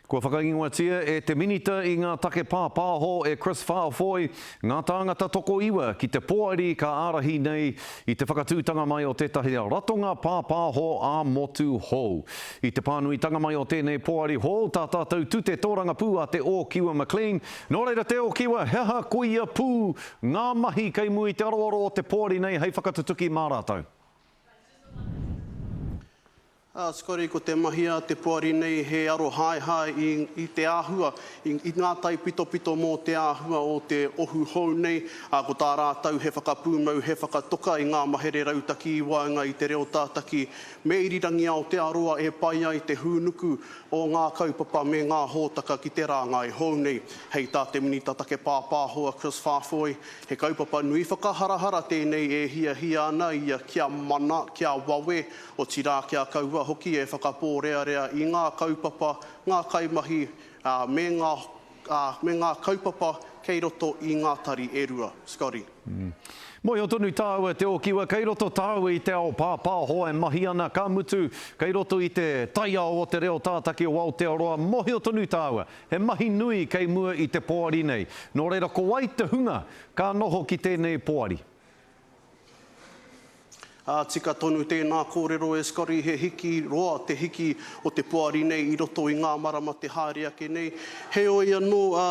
Kua whakaingoatia e te Minita i ngā Take Pāpāho e Chris Faafoi ngā tāngata tokoiwa ki te poari ka ārahi nei i te whakatūtanga mai o tētahi ratonga pāpāho ā-motu hou. I te pānuitanga mai o tēnei poari hou tā tātou tute tōrangapū a Te Ōkiwa McLean. Nō reira Te Ōkiwa, he aha koia pū ngā mahi kei mua i te aroaro o te poari nei hei whakatutuki mā rātou? Ā, Scotty, ko te mahi a te poari nei he arohaehae i, i te āhua, i, i ngā taipitopito mō te āhua o te ohu hou nei, ā, ko tā rātou he whakapūmau, he whakatoka i ngā mahere rautaki i waenga i te reo tātaki me Irirangi Aotearoa e pai ai te hūnuku o ngā kaupapa me ngā hōtaka ki te rāngai hou nei. Hei tā te Minita Take Pāpāho a Chris Faafoi, he kaupapa nui whakaharahara tēnei e hiahia ana ia kia mana, kia wawe, Otirā kia kaua hoki e whakapōrearea i ngā kaupapa, ngā kaimahi, ā, me ngā, ā, me ngā kaupapa kei roto i ngā tari e rua. Scotty. Mōhio tonu tāua Te Ōkiwa, kei roto tāua i te ao pāpāho e mahi ana, ka mutu, kei roto i te taiao o te reo tātaki o Aotearoa, mōhio tonu tāua, he mahi nui kei mua i te poari nei. Nō reira, ko wai te hunga ka noho ki tēnei poari? Ā, tika tonu tēnā kōrero e Scotty, he hiki roa te hiki o te poari nei i roto i ngā marama te haere ake nei. Heoi anō, ā,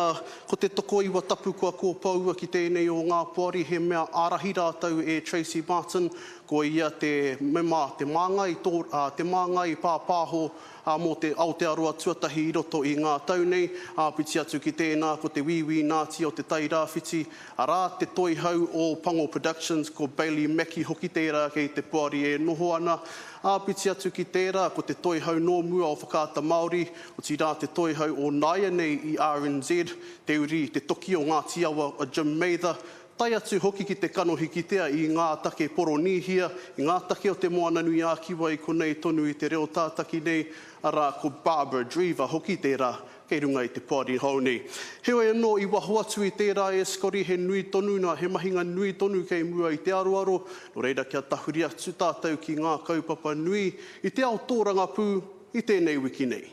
ko te tokoiwa tapu kua kōpoua ki tēnei o ngā poari he mea ārahi rātou e Tracey Martin, ko ia te mema, te māngai tō, ā, te māngai pāpāho, ā, mō te Aotearoa tuatahi i roto i ngā tau nei. Āpiti atu ki tēnā, ko te Wīwī Nāti o Te Tai Rāwhiti, Arā te toihau o Pango Productions, ko Bailey Mackie hoki tērā kei te poari e noho ana. Āpiti atu ki tērā, ko te toihau nō mua o Whakaata Māori, otirā te toihau o nāianei i RNZ, te uri, te toki o Ngāti Awa a Jim Mather, tae atu hoki ki te kanohi kitea i ngā take Poronīhia, i ngā take o Te Moananui-a-Kiwa i konei tonu i te reo tātaki nei, arā, ko Barbara Dreaver hoki tērā. Kei runga i te poari hou nei. Heoi anō, i waho atu i tērā e Scotty, he nui tonu nā, he mahinga nui tonu kei mua i te aroaro, nō reira kia tahuri atu tātou ki ngā kaupapa nui i te ao tōrangapū i tēnei wiki nei.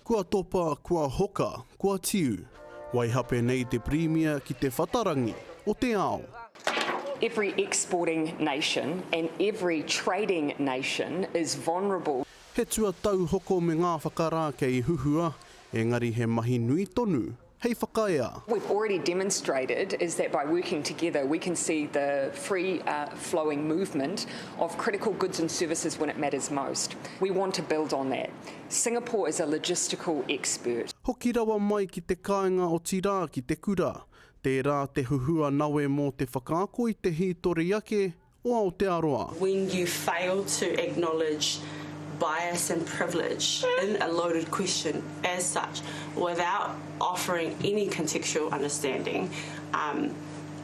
Kua topa, kua hoka, kua tiu. Waihape nei te Pirimia ki te whatarangi o te ao. Every exporting nation and every trading nation is vulnerable. He tuatauhoko me ngā whakarākei huhua, engari he mahi nui tonu hei whakaea. We've already demonstrated is that by working together we can see the free flowing movement of critical goods and services when it matters most. We want to build on that. Singapore is a logistical expert. Hoki rawa mai ki te kāinga otirā ki te kura. Tērā te huhua nawe mō te whakaako i te hītori ake o Aotearoa. When you fail to acknowledge bias and privilege in a loaded question as such without offering any contextual understanding, um,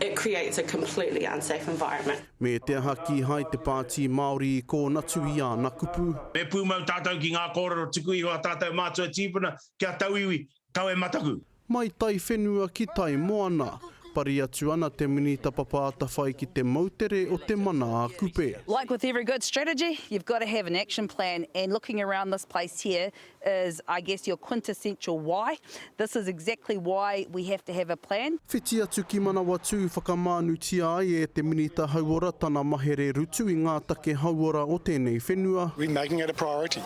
it creates a completely unsafe environment. Me te aha kīhai te Pāti Māori i kōnatu i āna kupu. Me pūmau tātou ki ngā kōrero tuku iho a tātou mātua tīpuna ki a tauiwi, Kau e mataku. Mai tai whenua ki tai moana, pari atu ana te Minita Papa Atawhai ki te moutere o Te Mana a Kupe. Like with every good strategy, you've got to have an action plan and looking around this place here is, I guess, your quintessential why. This is exactly why we have to have a plan. Whiti atu ki Manawatū whakamānutia ai e te Minita Hauora tana mahere rutu i ngā take hauora o tēnei whenua. We're making it a priority.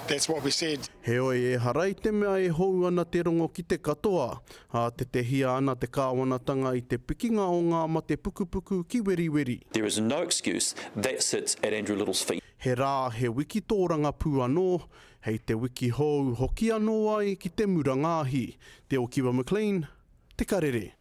That's what we said. Heoi, ehara i te mea e hou ana te rongo ki te katoa, ātetehia ana te kāwanatanga i te pikinga o ngā mate pukupuku ki Weriweri. There is no excuse, that sits at Andrew Little's feet. He rā, he wiki tōrangapū anō, hei te wiki hou hoki anō ai ki te muranga ahi. Te Okiwa McLean, Te Karere.